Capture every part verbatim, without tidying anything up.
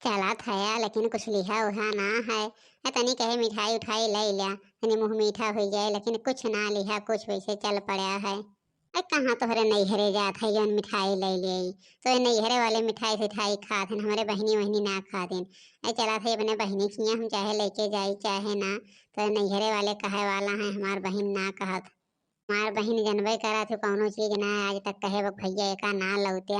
चलत है, लेकिन कुछ लिहा उहा ना है। ए, तनी कहे मिठाई उठाई ले ल्या, तनी मुँह मीठा होइ जाए, लेकिन कुछ ना लिहा, कुछ वैसे चल पड़ा है। ए, कहाँ तोहरे नैहरे जात है जौन मिठाई ले ले? तो ये नैहरे वाले मिठाई सिठाई खात हैं, हमरे बहिनी वहिनी ना खात हैं। ए, चलत है अपने बहिनी किहाँ, हम चाहे लेके जाई चाहे ना, तो ये नैहरे वाले कहे वाला हैं, हमार बहिन ना कहत। हमार बहिन जनबे करत हो, कौनो चीज ना आज तक कहे, "बक भैया एका ना लौटे,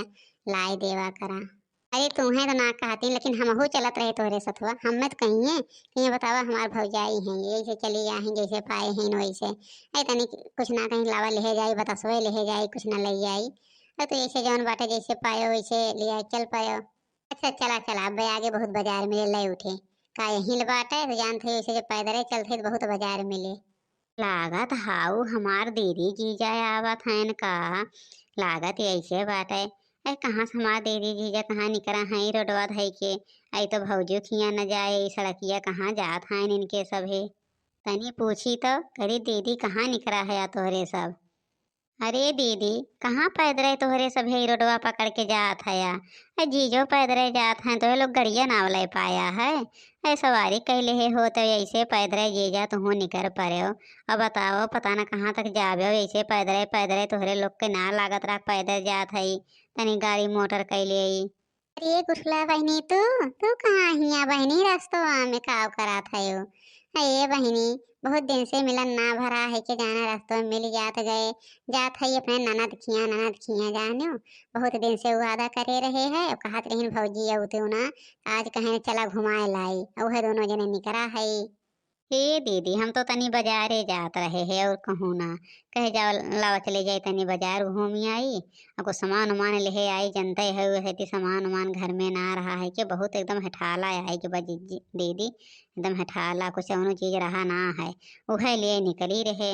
लाई देवा करा।" अरे तूहे तो ना कहती, लेकिन हमहू चलत रहे तोहरे सथवा। हमें तो कहिए कि ये बतावा हमार भौजाई हैं, यही से चली आई हैं, जैसे पाए हैं वैसे। ऐ तनी कुछ ना कहीं लावा लेहे जाई, बतासवे लेहे जाई, कुछ ना ले जाई। और तो ऐसे जौन बाटे जैसे पायो वैसे ले आई, चल पायो। अच्छा चला चला, अब आगे बहुत बाजार मिले, ले उठे। का यहीं ले बाटे, तो जानत है वैसे जो पैदले चलते तो बहुत बाजार मिले। लागत हाउ हमार दीदी जीजा आवत हन का? लागत ऐसे बाटे। ए, कहाँ से हमार दीदी जीजा कहाँ निकरा हैं रोडवा धइ के? आई तो भौजो खिया न जाए, ई सड़किया कहाँ जात हैं इनके सभे? तनी पूछी तो, करी दीदी कहाँ निकरा है तोहरे सब? अरे दीदी, कहाँ पैदरे तोहरे सभे ई रोडवा पकड़ के जात हया? ए, जीजो पैदरे जात हैं, तोहे लोग गड़िया नाव ले पाया है। ए, सवारी कइ लेहे हो तो ऐसे पैदरे जीजा तुहू निकर पड़ेव। अब बताओ, पता न कहाँ तक जाबेव, ऐसे पैदरे पैदरे तोहरे लोग के ना लागत रहा पैदर जात हई, तनी गाड़ी मोटर कइ लेई। अरे गुठला बहिनी, तू, तू कहाँ हिया बहिनी, रस्तवा में काव करात हयो? अरे बहिनी, बहुत दिन से मिलन ना भरा है के जाना रस्तवा में मिल जात गए, जात है अपने ननद खिया, ननद खिया जानियो, बहुत दिन से वादा करे रहे है, अब कहत रहिन भौजी अउतू ना, आज कहेन चला घुमाए लाई, उहे दोनों जने निकरा है। हे दीदी, हम तो तनी बाजारे जात रहे है और कहूँ ना, कहे जाओ लावा चले जाए तनी बाजार घूमी आई, और कुछ सामान उमान लेहे आई, जनते है वह है सामान उमान घर में ना रहा है कि बहुत एकदम हठाला है कि बा जी-, जी-, दीदी एकदम हठाला, कुछ कौनो चीज रहा ना है, उहे लिए निकली रहे।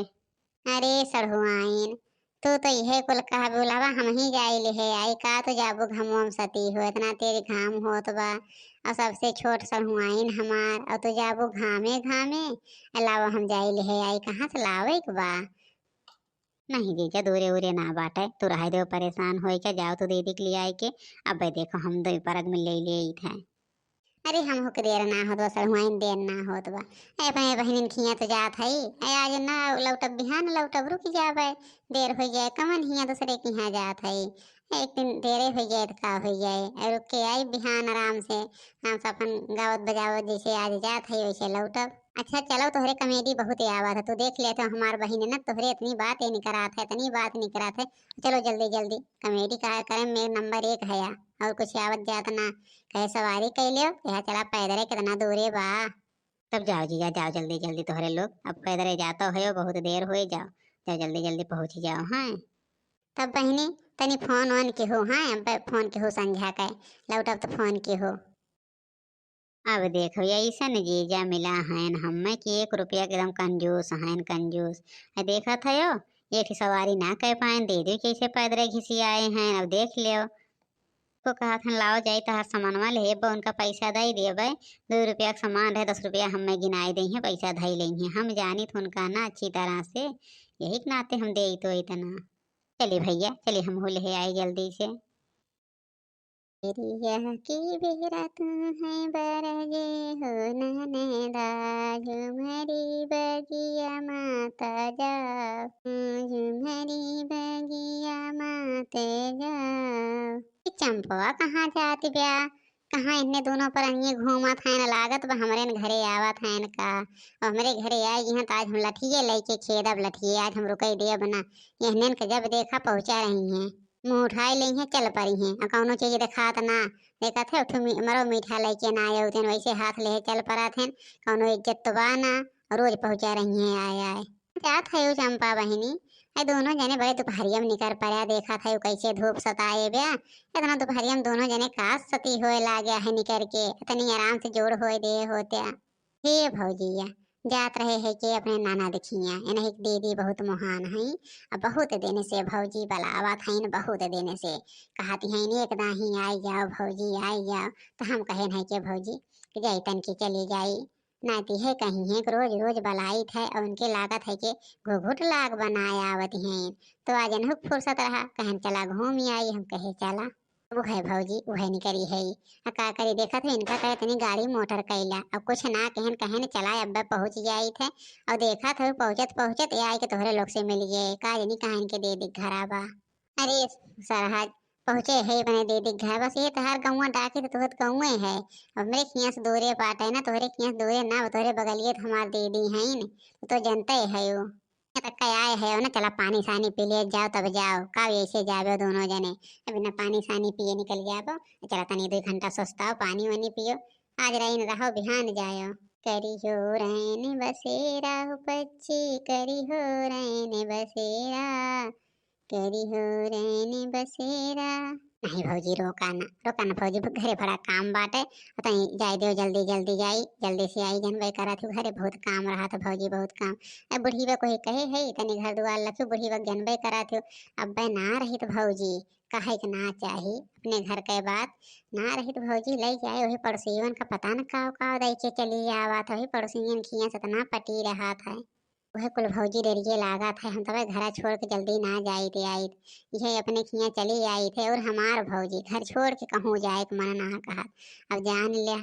अरे सढ़ुआइन, तू तो इहे कुल कहबू, लावा हमही जाई लेहे आई, का तू जाबू घमवा में सती हो, इतना तेज घाम होत बा, और सबसे छोट सढ़ुआइन हमार, और तू जाबू घामे घामे, लावा हम जाई लेहे आई, कहाँ से लावे के बा? नहीं जीजा, दूरे उरे ना बाटे, तू रहे दो परेशान होए के, जाओ तू दीदी के ले आए के, अब देखो हम दो परग में ले ले आई थे। अरे हमहू के देर ना होत बा, सढ़ुआइन देर ना होत बा। ए अपने बहिनिन खिया तो जात हई, ए आज ना लौटब, बिहान लौटब, रुक जाबे, देर हो जाए, कमन हिया दूसरे के यहाँ जात हई, एक दिन देरे हो जाए तो का हो जाए, ए रुक के आई बिहान आराम से, आराम से अपन गावत बजावत जैसे आज जात हई वैसे लौटब। अच्छा चलो, तोहरे कॉमेडी बहुत आवत है, तू देख ले तो हमार बहिन ना तोहरे इतनी बात ये निकरात है, इतनी बात निकरात है। चलो जल्दी जल्दी, कॉमेडी का करे में नंबर एक है या, और कुछ आवत जात ना, कहे सवारी कइ लेव, कहे चला पैदरे कितना दूरे बा। तब जाओ जीजा, जाओ जल्दी जल्दी तोहरे लोग, अब पैदरे जातो है, बहुत देर होए, जाओ, जाओ जल्दी जल्दी पहुँच जाओ। हाँ तब बहिनी तनी फोन वोन के हो, हाँ अब फोन के हो संझा के, लौटब तो फोन के हो। अब देखो ऐसन जीजा मिला हैं हमें कि एक रुपया के एकदम कंजूस हैं, कंजूस। आ देखत है यो, एक ठे सवारी ना कह पाए, दीदी कैसे पैदरे घिसियाए हैं, अब देख लियो। को कहत हन, "लाओ जाई तहार सामानवा लेहे बा, उनका पैसा दई देबे, दो रुपया के सामान रहे, दस रुपया हमें गिनाई देइहें, पैसा धई लेइहें, हम जानित उनका ना अच्छी तरह से, यही के नाते हम देई तो इतना।" चली भैया, चली हमहू लेहे आई जल्दी से। बेरिया की बेरा तू है बरजे हो ननदा, झुमरी बगिया माता जाओ, झुमरी बगिया माते जाओ। ई चंपवा कहाँ जात ब्या? कहाँ इन्ने दोनों पर अनिये घूमत हैं, लागत बा हमरे न घरे आवत हैं का? और हमरे घरे आई हैं तो आज हम लठिए लेके खेदब, लठिए आज हम रुकई देब ना। एहनेन के जब देखा पहुँचा रही हैं, मुँह उठाई लेइहें, चल परी हैं। और कौनो चीज देखात ना, देखत है उठू मी-, मरो मीठा लेके ना आए उतन वैसे हाथ लेहे चल परत हैं। कौनो इज्जत तो बा ना, रोज पहुँचा रही हैं आए आए। जात है उ चंपा बहिनी, ए दोनों जने बड़े दुपहरिया में निकर पड़ा, देखत है उ कैसे धूप सताए ब्या। इतना दुपहरिया में दोनों जने का सती होए लाग्या है निकर के, इतनी आराम से जोड़ होए दे होत्या। हे भौजिया, जात रहे है के अपने ननद खिया, इन्हें एक दीदी बहुत महान हई, आ बहुत दिन से भौजी बलावत हईन, बहुत दिन से कहत हईन, "एक दाही आई जाओ भौजी, आई जाओ।" तो हम कहे नहीं के भौजी कि जाई तन के चली जाई, नाती है कहीं है कि रोज रोज बलाइत है और उनके लागत है कि घुघुट लाग बनाए आवत हैं, तो आज इन्हों फुर्सत रहा, कहन चला घूम आई, हम कहे चला। वो है भौजी, वो है निकरी है। आ का करी, देखत है इनका कहे तनी गाड़ी मोटर कैला, अब कुछ ना कहन कहन चला, अब पहुँच जाइत है। और देखत है पहुँचत पहुँचत ये आए के तोहरे लोग से मिल गए, का जनी कहाँ इनके दीदी घरा बा। अरे सरहज, पहुँचे है अपने दीदी घर, बस ये तोहार गौवा डाके तो तोहत गौवे है। अब हमरे खिया से दूरे बाटे ना, तोहरे खिया से दूरे ना, तोहरे बगलिए तो हमार दीदी है न, तो, तो जनते है वो। यहाँ तक का आए है ना, चला पानी सानी पी ले जाओ तब जाओ, का ऐसे जावे दोनों जने, अब बिना पानी सानी पिए निकल जाबो। चला तनी दो घंटा सुस्ताओ, पानी वानी पियो, आज रही न रहो बिहान जायो। करी हो रैन बसेरा हो पच्ची, करी हो रैन बसेरा, करी हो रैन बसेरा। नहीं भौजी, रोका ना, रोका ना भौजी, घरे बड़ा काम बाटे। तई जाए देव, जल्दी जल्दी जाई, जल्दी से आई, जनबे करा थी घरे बहुत काम रहा था भौजी, बहुत काम। अब बुढ़ीबा कोई कहे है तनी घर दुआर लखियो, बुढ़ीबा जनबे करा थी। अब ना रही तो भौजी, कहे के ना चाही अपने घर के बात, ना रही तो भौजी ले जाए वही पड़ोसियन का, पता न का का दे के चली आवत है, वही पड़ोसियन खिया से इतना पटी रहा था। वह कुल भौजी डरिए लागत है, हम तबे घरा छोड़ के जल्दी ना जाइत आइत, यह अपने खिया चली आइत है। और हमार भौजी घर छोड़ के कहूँ जाए के मन ना कहत। अब जान लिया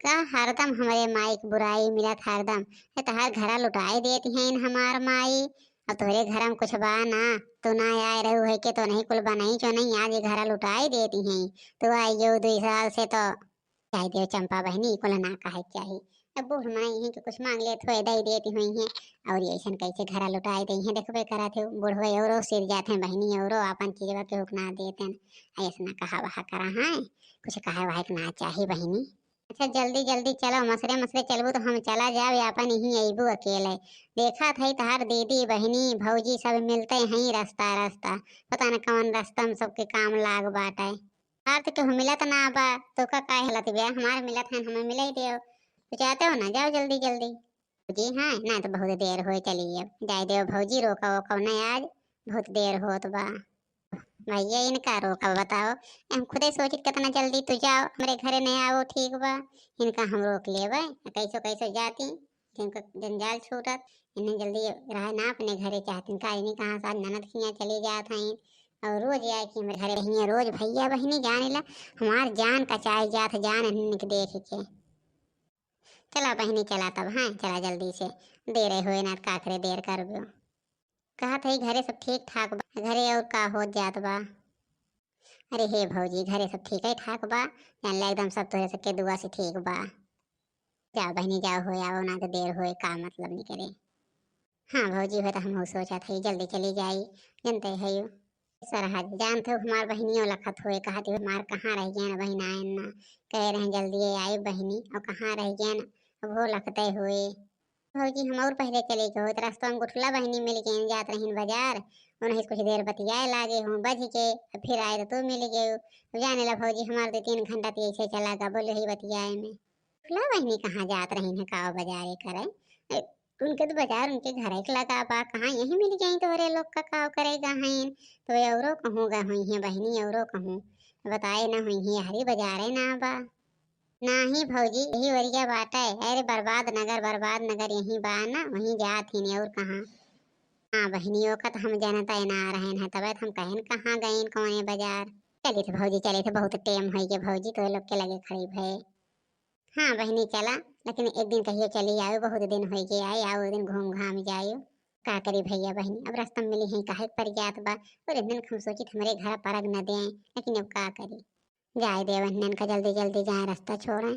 का हरदम हमरे माई के बुराई मिलत हरदम, ये तहार घरा लुटाई देती हैं हमार माई। अब तोहरे घर में कुछ बा ना, तो ना आए रहू है के तो नहीं कुल बनाई जो नहीं, आज ये घरा लुटाई देती हैं। तो आई जो दो साल से तो कह दे चंपा बहनी, कुल ना कहे के चाही। अब बूढ़ माई हैं कि कुछ मांग ले थोड़े दे देती हुई हैं, और ये ऐसन कैसे घरा लुटाई दी हैं, देखबे करा थे बुढ़वे औरो सिर जाते हैं बहनी, औरो अपन चीजवा के हुक ना देते हैं। ऐसा ना कहा वहा करा है, कुछ कहे वहे के ना चाही बहनी। अच्छा जल्दी जल्दी चलो, मसरे मसरे चलबू तो हम चला जाब, अपन यहीं अइबू अकेले। देखा थई तहार दीदी बहनी भौजी सब मिलते हैं रास्ता रास्ता, पता न कौन रास्ता में सबके काम लाग बाटे। तहार तो केहू मिलत ना बा, तो का काहे हलत बा, हमार मिलत है, हमें मिले देव। तो जाते हो ना, जाओ जल्दी जल्दी। जी हाँ, ना तो बहुत देर होए, चली अब जाए देव भौजी, रोका ओका ना आज, बहुत देर होत बा। भैया इनका रोका बताओ, हम खुदे सोचित कितना जल्दी तू जाओ, हमरे घरे नहीं आवो, ठीक बा, इनका हम रोक लेबे, कैसो कैसो जाती, जिनका जंजाल छूटत, इन्हें जल्दी रहे ना अपने घरे चाहती, का इन्हें कहाँ साथ ननद खिया चली जात हैं, और रोज आए कि हमरे घरे बहिनिया, रोज भैया बहिनी जाने ला, हमार जान कचाई जात, जान इन्हें के देख के। चला बहिनी चला तब, हाँ चला जल्दी से, देर होए ना का करे, देर करबो। कहत है घरे सब ठीक ठाक बा, घरे और का होत जात बा। अरे हे भौजी, घरे सब ठीक है ठाक बा, जान ला एकदम सब तोहरे सबके दुआ से ठीक बा। जाओ बहिनी जाओ, हो आओ ना तो देर होए, का मतलब नहीं करे। हाँ भौजी, हो तो हम सोचा था जल्दी चली जाई, जनते है यू। सरहज जान थे हमार बहिनियों लखत हुए, कहत हुए हमार कहाँ रह गए ना बहिन, आए ना, कहे रहे जल्दी आई बहिनी, और कहाँ रह गए ना, अब वो लखते हुए। भौजी हम और पहले चले गए होत, रास्ता में गुठला बहिनी मिल गए, जात रहीन बाजार, उन्हें कुछ देर बतियाए लागे हूँ, बज के अब फिर आए तो तू मिल गए। अब जाने ला भौजी हमार दो तीन घंटा तो ऐसे चला गा, बोले ही बतियाए में। गुठला बहिनी कहाँ जात रहीन है, काव बाजारे करे? ए, उनके तो बाजार उनके घर के लगा बा, कहाँ यही मिल गई तोहरे लोग का, काव करे गा हैं? तो ये औरो कहूँ गा हुई हैं बहिनी, औरो कहूँ बताए ना हुई हैं, हरी बाजारे ना बा। नाही भौजी, यही वरिया बाटे। अरे बर्बाद नगर, बर्बाद नगर यही बा ना, वहीं जात ही नहीं और कहाँ। हाँ बहिनी, ओका तो हम जनता ही ना रहन है, तबे तो हम कहन कहाँ गईन कौने बाजार। चली थे भौजी, चली थे, बहुत टेम होई के भौजी तो लोग के लगे खड़ी भए। हाँ बहिनी चला, लेकिन एक दिन कहियो चली आयो, बहुत दिन होई के आए, आओ एक दिन घूम घाम जायो। का करी भैया बहिनी, अब रास्ता में मिली हैं काहे पर जात बा, और एक दिन हम सोचित हमरे घर परग न दें, लेकिन अब का करी। जाए देव इन्हन का, जल्दी जल्दी जाए, रास्ता छोड़े।